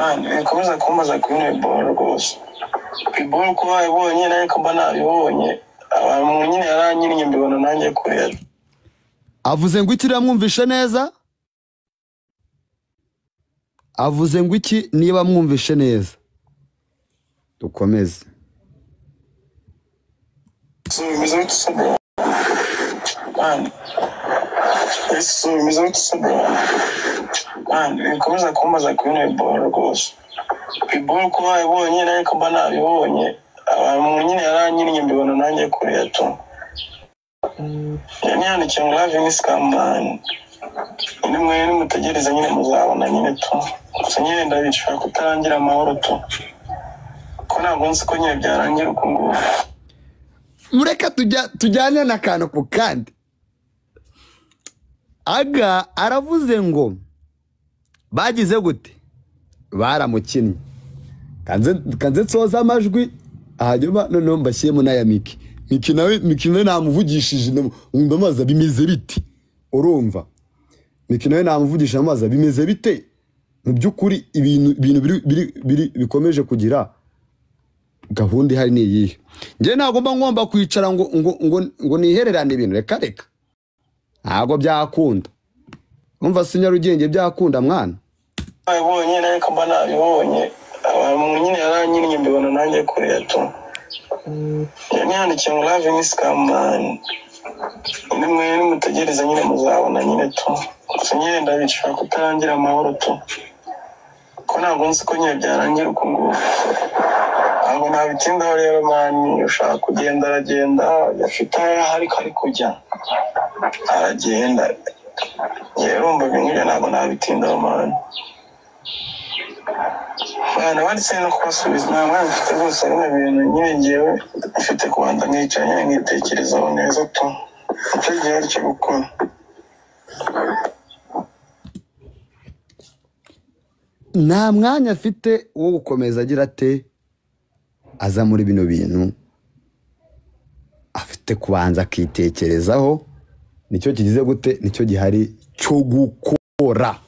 Bikomeza kumbaza kuri ino boro rwose. Iboro kuba wabibonye ariko mba nabibonye, abantu nyine yaranyinnye mbibona nanjye kureba. Avuze ngo iki? Mwumvishe neza? Avuze ngo iki? Niba mwumvishe neza dukomeze. So bimeze bite se bro? Man, so bimeze bite se bro? Man, bikomeza kumbaza kuri ino boro rwose. Iboro kuba wabibonye ariko mba nabibonye, abantu nyine yaranyinnye mbibona nanjye kureba tu. Yanyandikiye ngo love ni scam man. Nimwe nimutegereze nyine muzabona nyine tu. Gusa nyine ndabishaka kutarangira amahoro tu. Ko ntabwo nzi ko nyine byarangira uku nguku. Mureka tujyane n'akantu ku kandi. Aga aravuze ngo bagize gute? Baramukinnye. Kanze nsoza amajwi hanyuma noneho mbashyiremo n'aya Miki. Miki nawe namuvugishije ndamubaza bimeze bite? Urumva? Miki nawe namuvugishije ndamubaza bimeze bite? Mu by'ukuri ibintu biri bikomeje kugira gahunda ihari ni iyihe? Njye ntabwo mba ngomba kwicara ngo ngo ngo ngo nihererane ibintu, reka reka. Ntabwo byakunda. Umva si Nyarugenge byakunda mwana. Nabibonye ariko mba nabibonye, abantu nyine yaranyinnye mbibona nanjye kureba tu. Yanyandikiye ngo love ni scam man. Nimwe nimutegereze nyine muzabona nyine tu. Gusa nyine ndabishaka kutarangira amahoro tu. Ko ntabwo nzi ko nyine byarangira uku nguku. Ntabwo nabitindaho rero mani, ushaka kugenda aragenda, afite aho ariko ari kujya aragenda. Rero urumva ibintu nk'ibyo ntabwo nabitindaho mani. Mwana banditse no kubasubiza nta mwanya mfite rwose, bino bintu nyine ngewe mfite kubanza nkicara nyine nkitekerezaho neza tu. Nicyo gihe ari cyo gukora. Nta mwanya afite wo gukomeza agira ate aza muri bino bintu, afite kubanza akitekerezaho. Nicyo kigize gute? Nicyo gihari cyo gukora.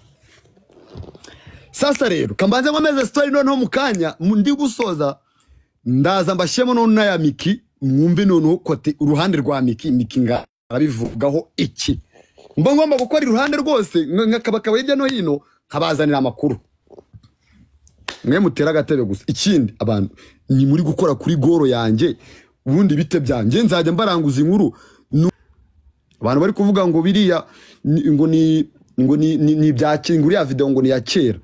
Sasa rero kambanze nkomeze story noneho mu kanya ndi gusoza ndaza mbashyemo none n'aya Miki, mwumve noneho kote uruhande rwa Miki. Miki ngarabivugaho iki? Mba ngomba gukora iruhande rwose nkakabakaba hirya no hino nkabazanira amakuru. Mwe mutera agatebe gusa. Ikindi abantu ni muri gukora kuri goro yanjye, ubundi bite byanjye nzajya mbaranguza inkuru. Abantu bari kuvuga ngo biriya ngo ni ngo ni ni bya kera, video ngo ni ya kera.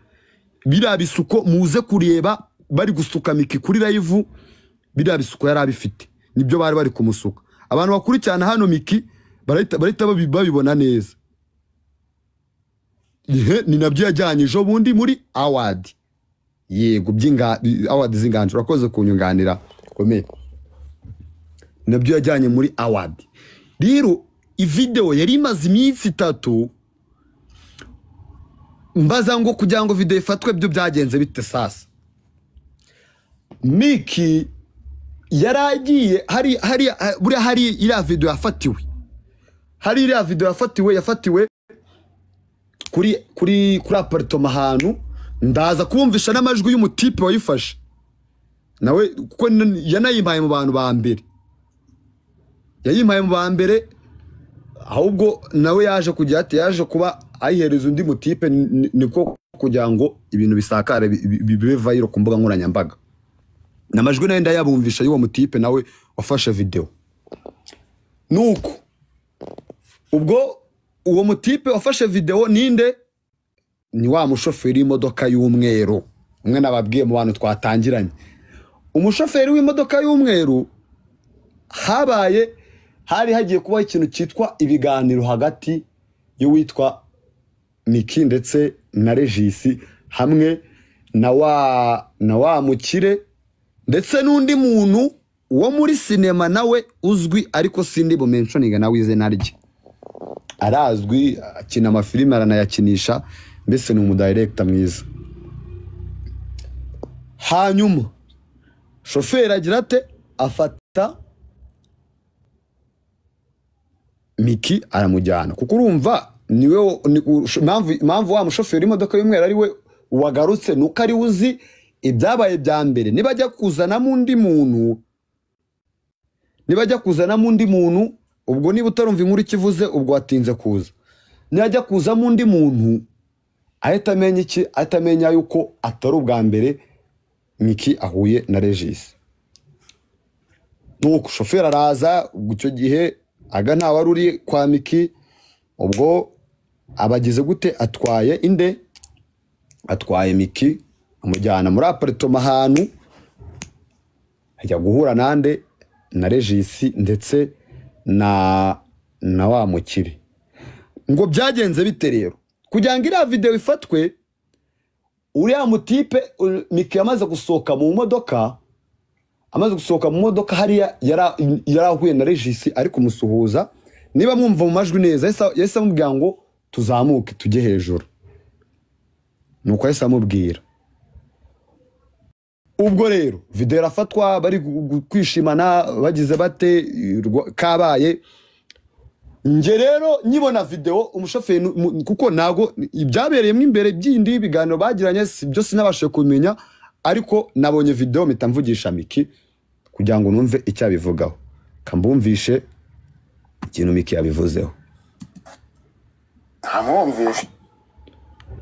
Biriya bisuko muze kureba bari gusuka Miki kuri live, biriya bisuko yari abifite, nibyo bari bari kumusuka. Abantu bakurikirana hano Miki barahita babibona neza. Ni nabyo yajyanye ejo bundi muri award. Yego by'inga award z'inganzo, urakoze kunyunganira komeye. Nabyo yajyanye muri award. Rero ivideo yari imaze iminsi 3, mbaza ngo kugira ngo video ifatwe byo byagenze bite sasa. Miki yaragiye hari buriya hari iriya video yafatiwe. Hari iriya video yafatiwe kuri apartment ahantu. Ndaza kumvisha n'amajwi y'umutipe wayifashe nawe, kuko yanayimpaye mu bantu ba mbere, yayimpaye mu ba mbere, ahubwo nawe yaje kujya ati yaje kuba ayihereza undi mutipe, niko kugira ngo ibintu bisakare bibe viral ku mbuga nkoranyambaga. N'amajwi nayo ndayabumvisha y'uwo mutipe nawe wafashe video. Nuko ubwo uwo mutipe wafashe video ninde? Ni wa mushoferi w'imodoka y'umweru, umwe nababwiye mu bantu twatangiranye. Umushoferi w'imodoka y'umweru, habaye hari hagiye kuba ikintu cyitwa ibiganiro hagati y'uwitwa Miki ndetse na Regis hamwe na wa mukire ndetse n'undi muntu wo muri sinema nawe uzwi, ariko sindi bumentioninga nawe izina rye. Arazwi, akina amafilime aranayakinisha, mbese ni umudirector mwiza. Hanyuma shoferi agira ate? Afata Miki aramujyana, kuko urumva niwe impamvu wa mushoferi imodoka y'umweru ari we wagarutse nuko ari uzi ibyabaye bya mbere. Nibajya kuzanamo undi muntu, nibajya kuzanamo undi muntu, ubwo niba utarumva inkuru ikivuze ubwo watinze kuza. Nibajya kuzamo undi muntu ahita amenya iki? Ahita amenya yuko atari ubwa mbere Miki ahuye na Regis. Nuko shoferi araza, ubwo icyo gihe aga nta wari uri kwa Miki, ubwo abagize gute, atwaye inde, atwaye Miki amujyana muri apartment ahantu ajya guhura nande na Regis ndetse na wa mukire. Ngo byagenze bite rero kugira ngo iriya video ifatwe? Uriya mutipe Miki yamaze gusohoka mu modoka, amaze gusohoka mu modoka hariya yarahuye na Regis ari kumusuhuza. Niba mwumva mu majwi neza, yahise amubwira ngo tuzamuke tujye hejuru, nuko yahise amubwira. Ubwo rero video irafatwa bari kwishimana bagize bate kabaye. Nge rero nyibona video umushoferi, kuko nago ibyabereyemo imbere byindi ibiganiro bagiranye byo sinabashije kumenya, ariko nabonye video mpita mvugisha Miki kugira ngo numve icyo abivugaho. Kambumvishe ikintu Miki yabivuzeho. Ntamwumvishe.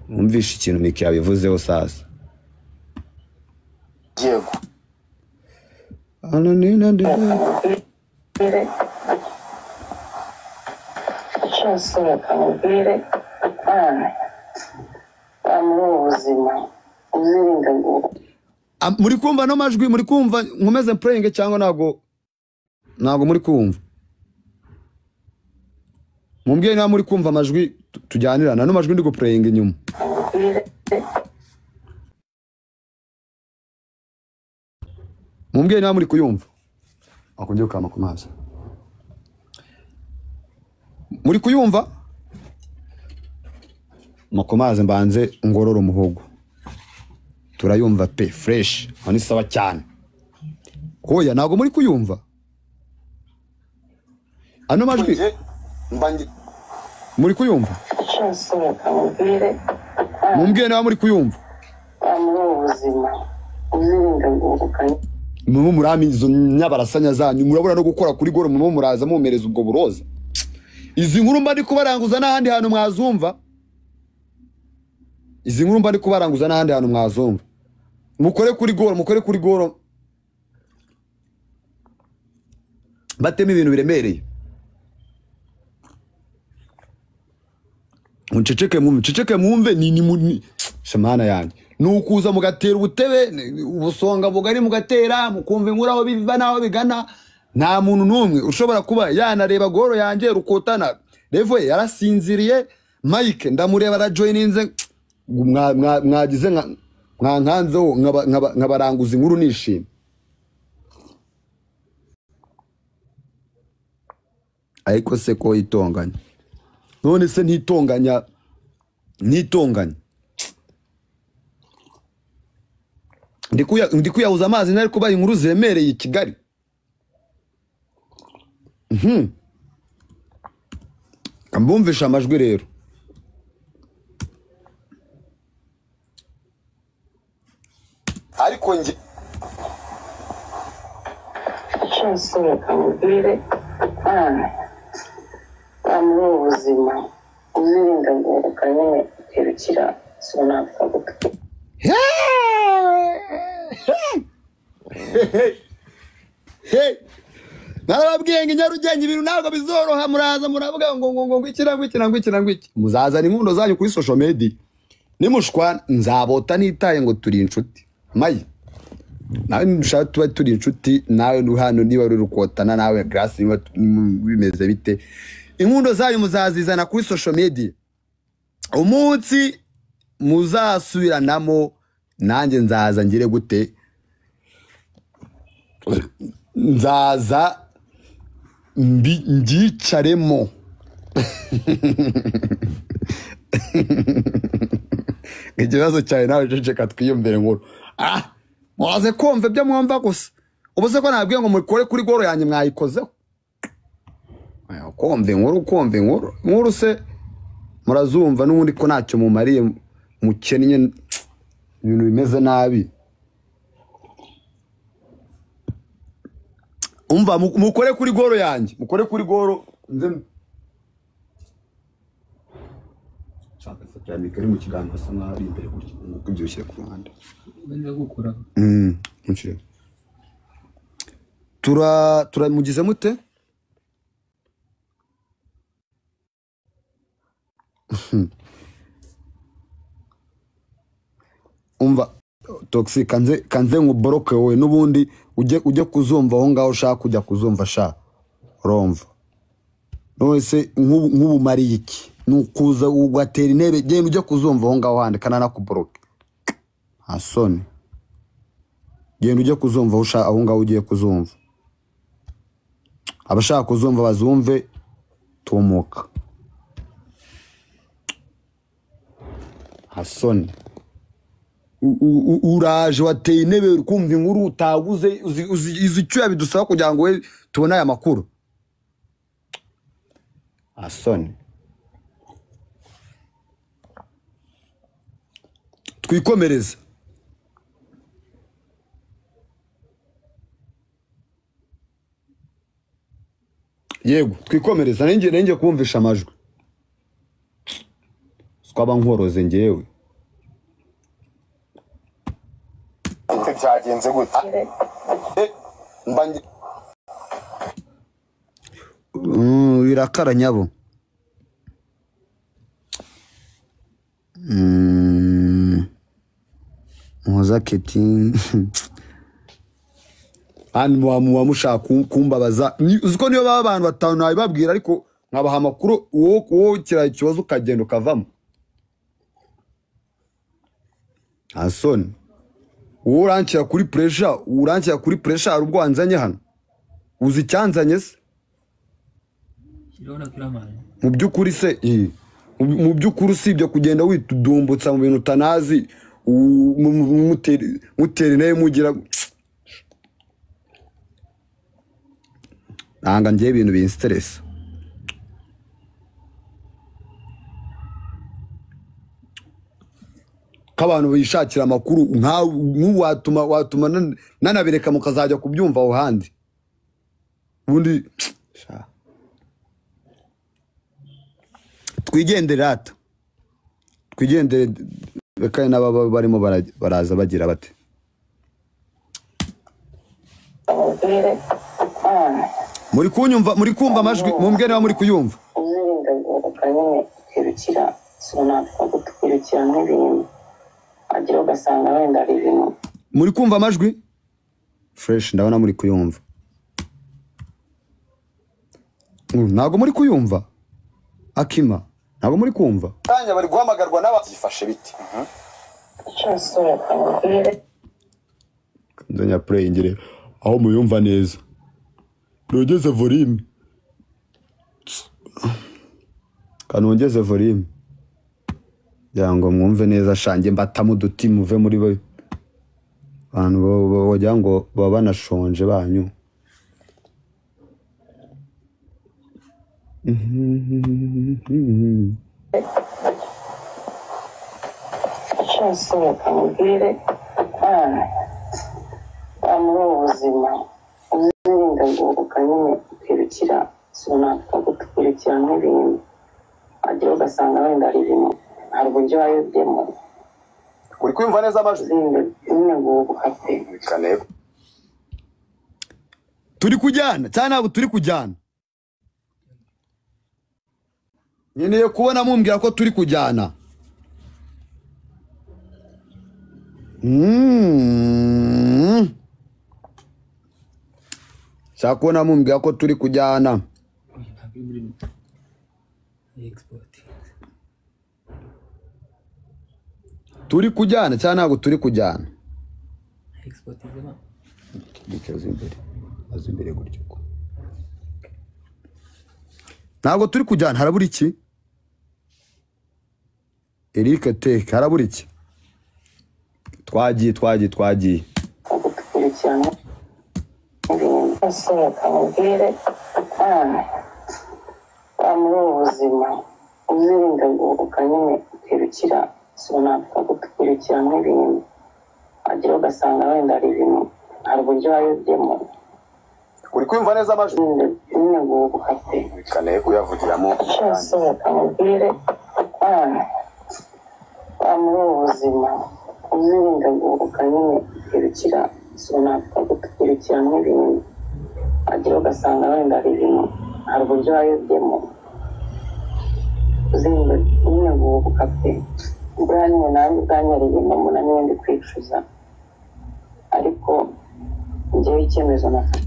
Numvishe ikintu Miki yabivuzeho sasa. Yego. Muri kumva no majwi, muri kumva nkomeze praying cyangwa ntago muri kumva? Mumbwiye niba muri kumva amajwi tujyanirana no majwi ndi gupraying inyuma. Mumbwiye niba muri kuyumva. Akongeye ukama ku mazi. Muri kuyumva? Makomaze mbanze ngorora umuhogo. Turayumva pe fresh, ani sawa cyane. Hoya ntago muri kuyumva. Ano majwi muri kuyumva? Mumbwiye niba muri kuyumva. Mwe murami izo nyabarasanya zanyu murabura no gukora kuri goro, mwe muraza mumereza ubwo buroza. Izi nkuru mba ndi kubaranguza n'ahandi hantu mwazumva. Izi nkuru mba ndi kubaranguza n'ahandi hantu mwazumva. Mukore kuri goro, mukore kuri goro. Batema ibintu biremereye. Muceceke mwumve, muceceke mwumve ni shamana yanjye. Nukuza mugatera ubutebe, ubusonga bugari mugatera, mukumva inkuru aho biva naho bigana. Nta muntu numwe ushobora kuba yanareba goro yanjye rukotana. Revo yarasinziriye, Mike ndamureba arajoininze, mwagize mwankanzeho nkabaranguza inkuru nishimye. Ariko se ko itonganya? None se ntitonganya, ntitonganya. Ndi kuyahuza amazi nari kuba inkuru zemereye i Kigali. Mbumvisha amajwi rero. Ariko nge narababwiye ngo Nyarugenge ibintu ntabwo bizoroha, muraza muravuga ngo ngo ngo ngwikira ngwikira ngwikira ngwiki. Muzazana inkundo zanyu kuri social media. Nimushwa nzabota nitaye ngo turi inshuti. Mayi nawe nushaka tuba turi inshuti nawe hano niba uri rukotana nawe Grace niba bimeze bite, inkundo zanyu muzazizana kuri social media. Umunsi muzasubiranamo nanjye nzaza ngire gute, nzaza ngicaremo. Ikibazo cyawe nawe ceceka twiyumvire nkuru. Mwaze kumva ibyo mwumva gusa. Ubu se ko nabwiye ngo mukore kuri goro yanjye mwayikozeho? Kumva inkuru, kumva inkuru. Inkuru se murazumva n'ubundi ko ntacyo mumariye mukennye. Ibintu bimeze nabi. Umva mukore kuri goro yanjye, mukore kuri goro nze nshaka cyane kari mu kiganza asa nkaho ari imbere gutya ngo ibyo ku ruhande. Nshire. Tura mugize mute? Umva toxic kanze nkuboroke wowe nubundi ujye kuzumva aho ngaho ushaka kujya kuzumva sha urumva. None se nk'ubu mariye iki? Nukuza ugatera intebe genda ujye kuzumva aho ngaho handi kana nakuboroke. Asoni. Genda ujye kuzumva aho ngaho ugiye kuzumva. Abashaka kuzumva bazumve tumuka. Asoni. Uraje wateye intebe kumva inkuru utaguze uzi icyo yabidusaba kugira ngo we tubone aya makuru. Asoni. Twikomereze. Yego twikomereza nenge kumvisha amajwi. Twaba nkoroze ngewe. Byagenze gute? Birakara nyabo. Muhoza Keti hano muba mushaka kumbabaza. Uziko niyo baba abantu batanu nabibabwira ariko nkabaha amakuru wowe kira ikibazo ukagenda ukavamo. Asoni. Urankira kuri pressure, urankira kuri pressure hari ubwo wanzanye hano. Uzi cyanzanye se? Mu byukuri se, mu byukuri usibye kugenda witudumbutsa mu bintu utanazi, mutera naye mugira nanga ngiye ibintu binstress. Kabantu bishakira amakuru nka watuma nanabireka mukazajya kubyumva aho handi. Ubundi twigendere ata. Twigendere reka n'ababa barimo baraza bagira bate. Muri kunyumva, muri kumva amajwi, mumbwire niba muri kuyumva. Muri kumva amajwi? Fresh ndabona muri kuyumva. Ntago muri kuyumva. Akima, ntago muri kumva. Kanya bari guhamagarwa n'abafashe biti. Ndonya playing aho muyumva neza. Nongeze volume. Kanongeze volume. Yango mwumve neza shange mbatamu duti muve muri bo. Abantu bo ngo baba banashonje banyu. Uri kumva neza amajwi? Turi kujyana cyane ntabwo turi kujyana. Nkeneye kubona mumbwira ko turi kujyana. Shaka kubona mumbwira ko turi kujyana. Turi kujyana cyane ntabwo turi kujyana. Ntabwo turi kujyana harabura iki? Eric Tech harabura iki? Twagiye. Kwirukiramo ibintu wagira ugasanga wenda hari ibintu, hari uburyo wayobyemo. Uri kumva neza amajwi? Nyine guhubuka pe. Kane kuyavugiramo. Sohoka mubwire wa muri ubu buzima uzirinde guhubuka nyine kwirukira, sinapfa kwirukiramo ibintu wagira ugasanga wenda hari ibintu, hari uburyo wayobyemo. Uzirinde nyine guhubuka pe. Buriya nyine nanjye ubwanjye hari ibintu mbona nyine ndi kwicuza, ariko njyewe icyemezo nafashe.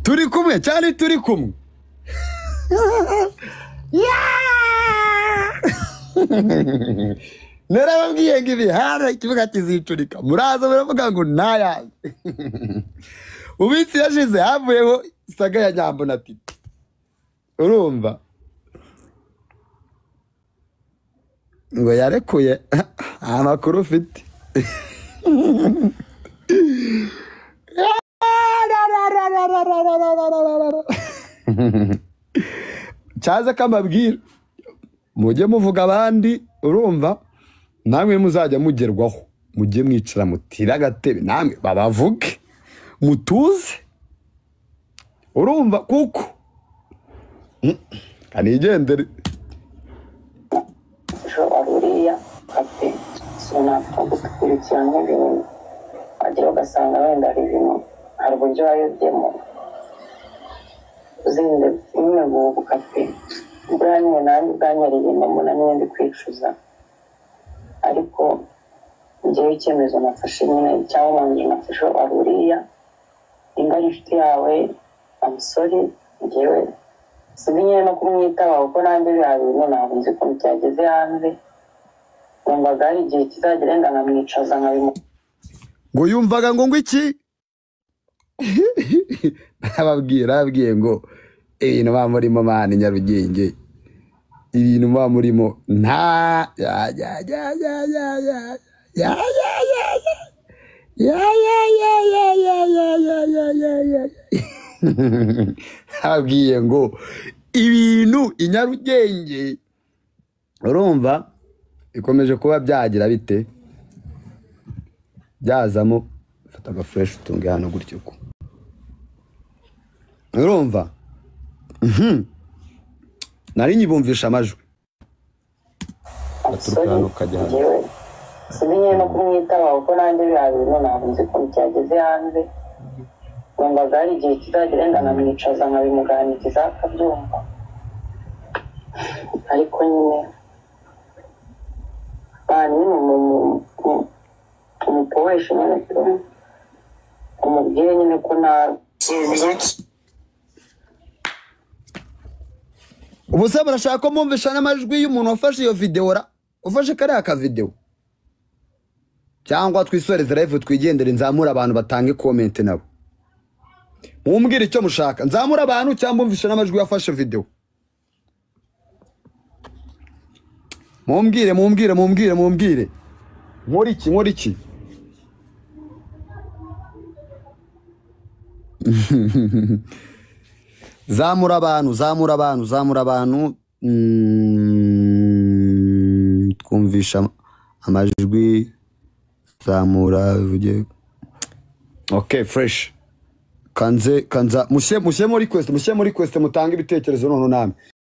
Turi kumwe cyane, turi kumwe. Narababwiye ngo ibihara ikibuga kizicurika, muraza muravuga ngo ntayazi. Mu minsi yashize havuyeho saga ya Nyambo na Titi, urumva ngo yarekuye amakuru ufite. Cyaza kamabwira mujye muvuga abandi, urumva namwe muzajya mugerwaho, mujye mwicara mutira agatebe namwe babavuge mutuze, urumva kuko kanigendere. Ejo wari uriya kape, sinapfa gukurikirana ibintu wagira ugasanga wenda hari ibintu, hari uburyo wayobyemo. Uzirinde nyine guhubuka pe. Buriya nyine nanjye ubwanjye hari ibintu mbona nyine ndi kwicuza, ariko njyewe icyemezo nafashe nyine cyangwa umwanzuro nafashe wari uriya. Nimba ari inshuti yawe, I'm sorry, njyewe sinzi nyine no kumwitaba kuko nanjye biriya bintu ntabwo nzi ukuntu byageze hanze. Numvaga hari igihe kizagera wenda nkamwicaza nkabimu ngo yumvaga ngo iki nababwiye ngo ibintu muba murimo mani Nyarugenge, ibintu muba murimo nta ya ya ya ya ya ya ya ya ya ya ya ya ya ya ya ya ya ya ya. Nababwiye ngo ibintu i Nyarugenge urumva ikomeje kuba byagira bite byazamo. Fata aga fresh utunge hano gutyo ko urumva. Nari nyibumvisha amajwi aturuka hano kajya hano. Njyewe sinzi nyine no kumwitaba kuko nanjye biriya bintu ntabwo nzi ukuntu byageze hanze. Numvaga hari igihe kizagera wenda nkamwicaza nkabimuganiriza akabyumva, ariko nyine nyine umupoweshe nyine umubwire nyine ko nta. Ubu se murashaka ko mwumvisha n'amajwi y'umuntu wafashe iyo video ra? Ufashe kariya ka video? Cyangwa twisoreze live twigendere, nzamura abantu batange comment nabo. Mumbwire icyo mushaka, nzamura abantu cyangwa mwumvishe n'amajwi yafashe video. Mumbwire, mumbwire, mumbwire, mumbwire. Nkora iki, nkora iki? Zamura abantu, zamura abantu, zamura abantu. Twumvisha amajwi, zamura uvuge. Okay, fresh. Kanze kanza mushe muri request, mushe muri request mutange ibitekerezo none namwe.